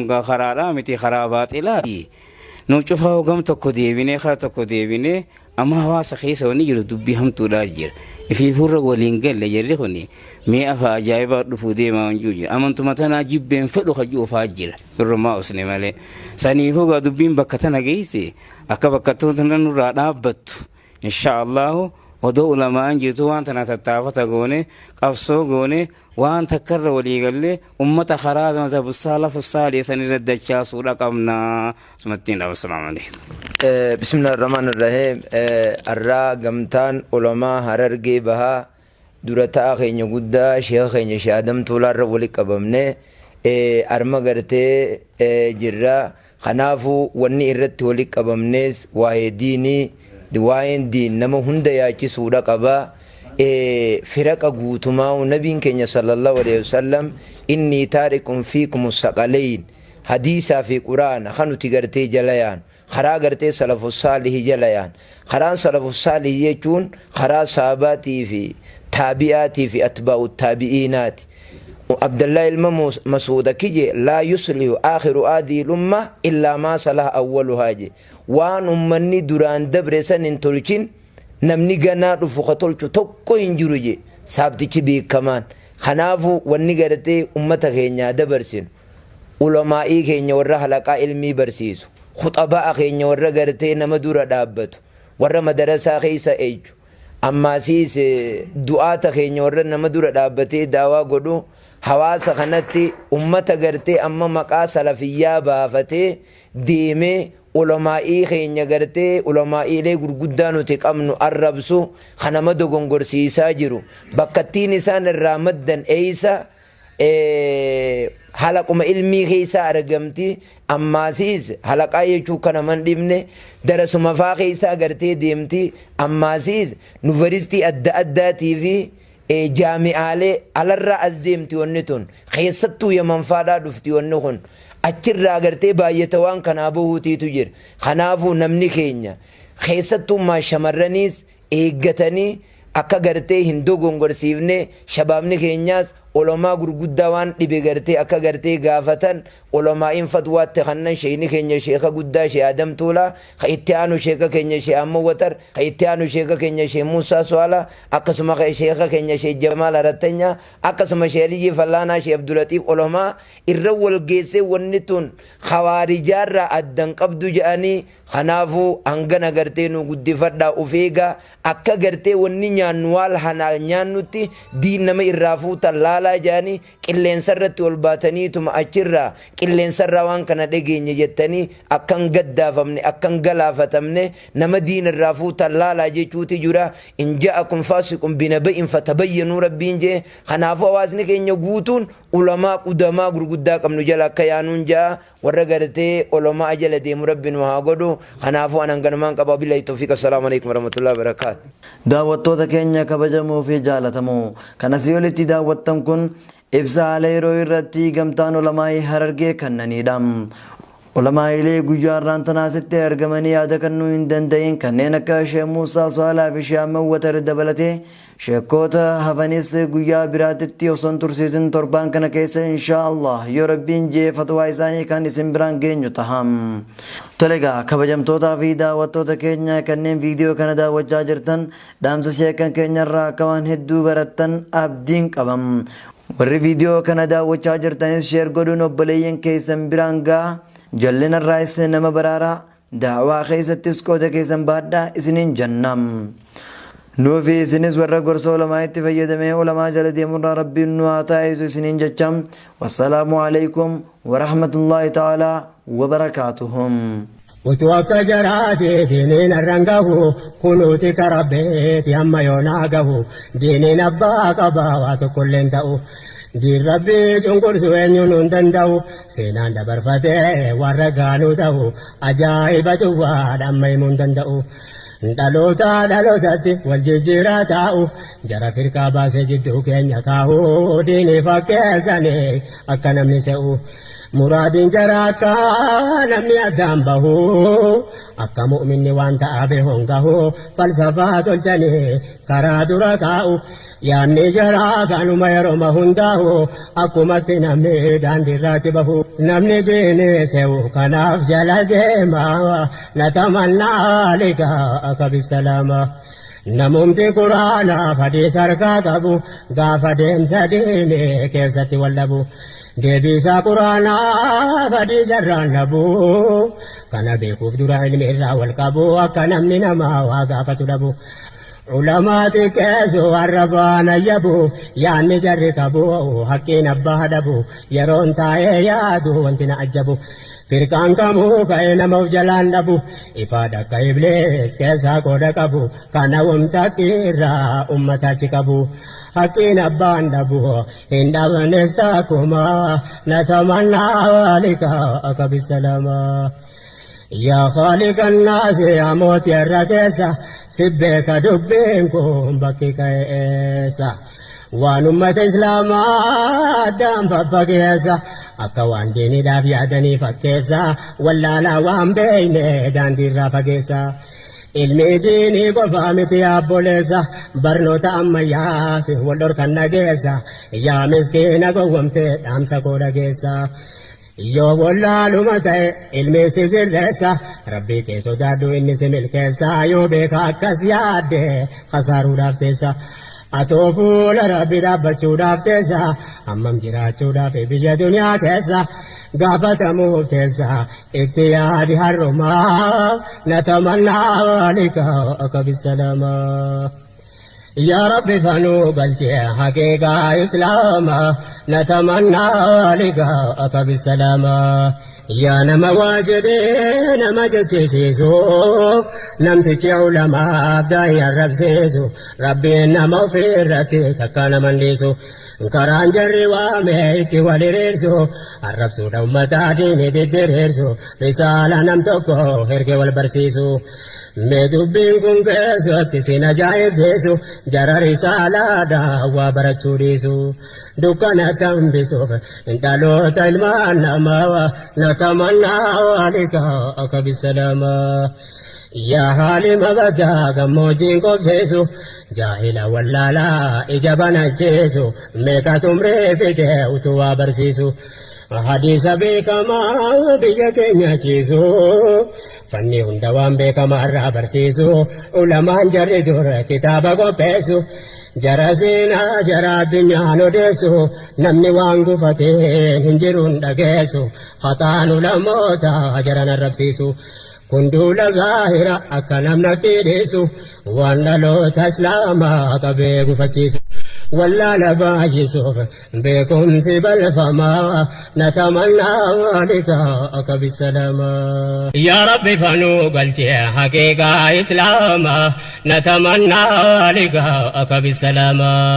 Kun karaadhaa miti, karaa baaxilaati. Nu cufaa gam tokko deebinee, kara tokko deebinee, amma hawaasa keessa wanni jiru dubbii hamtuudhaa jira. Ifiifurra waliin galle jarri kuni mee afa ajaa'ibaa dhufuu deemaa waan jiru jira. Amantuma tanaa jibbeen fedhu hajuu ofaa jira. Irrumaa usne malee. Saniifuu gaa dubbiin bakka tana geesse akka bakka tana nurraa dhaabbattu. Insha Allahu odoo ulamaan jirtu waan tana tattaafata goone, qabsoo goone, waan takkarra walii gallee ummata karaa mazhabu salafu saalih san irra dachaasuudha qabna. Sumattiin dhabu. Assalaamu alaikum. Bismillaahi rahmaani rahiim. Arraa gamtaan ulamaa Harargee Bahaa dura ta'a keenya guddaa sheeka keenya Sheekh Adam Tuulaarra wali qabamne arma gartee jirra. Kanaafuu wanni irratti wali qabamnes waa'ee diinii, waa'een diin nama hunda yaachisuudha qaba. Firaqa guutumaa nabiin keenya sallallahu alaihi wasallam inni taarikum fiikum saqaleyn, hadiisaa fi quraana kan nuti gartee jala yaan, karaa gartee salafu saalihi jala yaan. Karaan salafu saalihi jechuun karaa sahabaatii fi taabi'aatii fi atbaa'u taabi'iinaati. Abdallah ilma Masuuda kije laa yuslihu aakhiru aadii lumma illaa maa salaha awwaluhaa je. Waan ummanni duraan dabre san hin tolchin namni ganaa dhufu ka tolchu tokko hin jiru je saabtichi beekamaan. Kanaafuu wanni gartee ummata keenyaa dabarsinu, ulamaa'ii keenya warra halaqaa ilmii barsiisu, khuxabaa keenya warra gartee nama dura dhaabbatu, warra madarasaa keessa eeju, ammaasiis du'aata keenya warra nama dura dhaabbatee daawaa godhu, hawaasa kanatti ummata gartee amma maqaa salafiyyaa baafatee deemee ulamaa'ii keenya gartee ulamaa'iilee gurguddaa nuti qabnu arrabsu, kan nama dogongorsiisaa jiru, bakkattiin isaan irraa maddan eeysa? Halaquma ilmii keessaa argamti. Ammaasiis halaqaa jechuu kana man dhibne darasuma faa keessaa gartee deemti. Ammaasiis yuunivarsiitii adda addaatii fi jaami'aalee alarraa as deemti. Wanni tun keessattuu Yaman faadhaa dhufti. Wanni kun achirraa gartee baay'ata waan kanaa bahuutiitu jira. Kanaafuu namni keenya keessattuu shamarraniis eeggatanii akka gartee hin dogongorsiifne, shabaabni keenyaas ulamaa gurguddaa waan dhibe gartee akka gartee gaafatan, ulamaa'iin fatwaatti kannan sheekni keenya sheeka guddaa Shee Adam Tuulaa, ka itti aanu sheeka keenya Shee Amma Watar, ka itti aanu sheeka keenya Shee Muusaa Su'aalaa, akkasuma sheeka keenya Shee Jamaal Arattanyaa, akkasuma Shee Aliyyii Fallaanaa, Shee Abdulatiif, ulamaa irra wal geessee wanni tun kawaarijaarraa addan qabdu jedhanii. Kanaafuu hangana gartee nu guddifadhaa, of eegaa. Akka gartee wanni nyaannu waal hanaal nyaannutti diin nama irraa fuutan laalaa jedhanii, qilleensa irratti ol baataniituma achirraa qilleensarraa waan kana dhageenye jettanii akkan gaddaafamne, akkan galaafatamne nama diin irraa fuutan laalaa jechuuti jira. In ja'akum faasiqun binaba'in fatabayyanuu rabbiin jee. Kanaafuu hawaasni keenya guutuun ulamaa qudamaa gurguddaa qabnu jala akka yaanuun ja'a. Warra gartee ulamaa jala deemu rabbi nu haa godhu. Kanaafuu anan ganumaan qaba. Billahi tawfiiq. Assalaamu alaikum warahmatullahi wabarakaatu. Daawwattoota keenya kabajamoo fi jaalatamoo, kan asii olitti daawwattan kun ibsa haala yeroo irratti gamtaan ulamaa'ii Harargee kannaniidha. Ulamaa'ilee guyyaa har'aan tanaasitti argamanii yaada kennuu hin danda'in kanneen akka Sheekh Muusaa Saalaa fi Sheekh Ahmad Watar dabalatee sheekkoota hafanis guyyaa biraatitti osoo hin tursiisin torbaan kana keessa inshaa Allah yoo rabbiin jee fatwaa isaanii kan isin biraan geenyu taha. Tole egaa, kabajamtootaa fi daawwattoota keenya kanneen viidiyoo kana daawwachaa jirtan, dhaamsa sheekan keenyarraa akka waan hedduu barattan abdiin qaba. Warri viidiyoo kana daawwachaa jirtanis share godhuun obboleeyyan keessan biraan ga'a. Jallinarraayis nama baraaraa, daawaa keessattis qooda keessan baadhaa isiniin jenna. Nuufi isinis warra gorsa ulamaa itti fayyadamee ulamaa jala deemurraa rabbiin nu haa taasisu isiniin jecha. Wassalaamu alaikum warahmatullaahi ta'aalaa wabarakaatuhum. Utuu akka jaraati diiniin har'an gahu, kunuuti karabbeeti amma yoonaa gahu, diiniin abbaa qabaa waa tokkollee hin ta'u. Diin rabbii cunqursu eenyuun hin danda'u, seenaan dabarfatee warra gaanuu ta'u, ajaa'iba duwwaadha amma himuu hin danda'u. Dhaloota dhalootatti wal jijjiiraa taa'u, jara firqaa baasee jidduu keenya kaa'u, diinii fakkeessanii akka namni se'u. Muraadiin jara akka namni addaan bahu, akka mu'minni waan ta'a beekuun gahu, falsafaa tolchanii karaa dura kaa'u. Yaanni jaraa kanuma yeroo hundaa'u, akkumatti namni daandii irraatti bahu. Namni diinii se'u kanaaf jala deema natamannaa liqaa'aka bisalaama. Namumti quraanaaf hadiisa harkaa qabu gaafa deemsa diinii keessatti wal dhabu. Deebiisaa quraanaaf hadiisa irraan dhabu. Kana beekuuf dura ilmi irraa wal qabu akka namni namaa waa gaafatu dhabu. Ulamaa xiqqeessu arrabaan ayyabu yaanni jarri qabu haqqiin abbaa dhabu yeroon taa'ee yaadu wanti na ajjabu. Firqaan kamuu ka'ee nama of jalaan dhabu ifaadha akka iblees keessaa qooda qabu kana wamtaqi irraa ummata achi qabu. Haqqiin abbaan dhabu hin dhabnes takkuma natamannaa liqaa'aka bisalaama. Yaa khaaliqa naasi yaa mootii har'a keessa si beeka dubbiin kun bakki ka'e eessa. Waan ummata islaamaa addaan faffageessa akka waan diiniidhaaf yaadanii fakkeessa wallaalaa waan beeyne daandiirraa fageessa. Ilmi diinii qofaa miti abboleessa barnoota ammayyaas wal dhorkan dhageessa yaa miskiina gowwomtee dhaamsa koo dhageessa. Yoo wallaaluma ta'e ilmi si sirreessa rabbii kee sodaadhu inni si milkeessa yoo beeka akkas yaadde khasaaruudhaaf teessa. Atoo fuula rabbi dhaabbachuudhaaf teessa hammam jiraachuudhaaf biyya duniyaa keessa gaafatamuuf teessa itti yaadi har'umaa natamannaa liqaa'aka bisalaama. Yaa Rabbi fanuu galchee haqiiqaa islaamaa natamannaa liqaa'aka bisalaama. Yaa nama waa jedhee nama jechisiisu namtichi ulamaaf daa'ii arrabsiisu rabbiin nama ofirratti takka nama hin dhiisu. Karaan jarri waamee itti wal hiriirsu arrabsuudha ummataa diinii diddiriirsu risaala nam tokko ergee wal barsiisu. Mee dubbiin kun keessatti sin ajaa'ibsiisu jara risaalaadha waa barachuu dhiisu. Dukkanatti hambisuuf dhaloota ilmaan namaa natamannaa liqaa'aka bisalaama. Yaa haalima badaa gammoojjiin qobseesu jaahila wallaalaa ija banacheesu meeqa tumree fide utuu waa barsiisu. Hadiisa beekamaa biyya keenya ciisu fanni hunda waan beekamaa irraa barsiisu ulamaan jarri dur kitaaba qopheessu jara seenaa jara addunyaan odeessu namni waan gufateen hin jiruun dhageessu hataan ulamoota jaran arrabsiisu. Kun duula zaahira akka namnatti dhiisu waan dhaloota islaamaa qabee gufachiisu. Wallaala baay'isuuf beekumsi balfamaa natamannaa liqaa'aka bisalaama. Yaa Rabbi fanuu galchee haqiiqaa islaamaa natamannaa liqaa'aka bisalaama.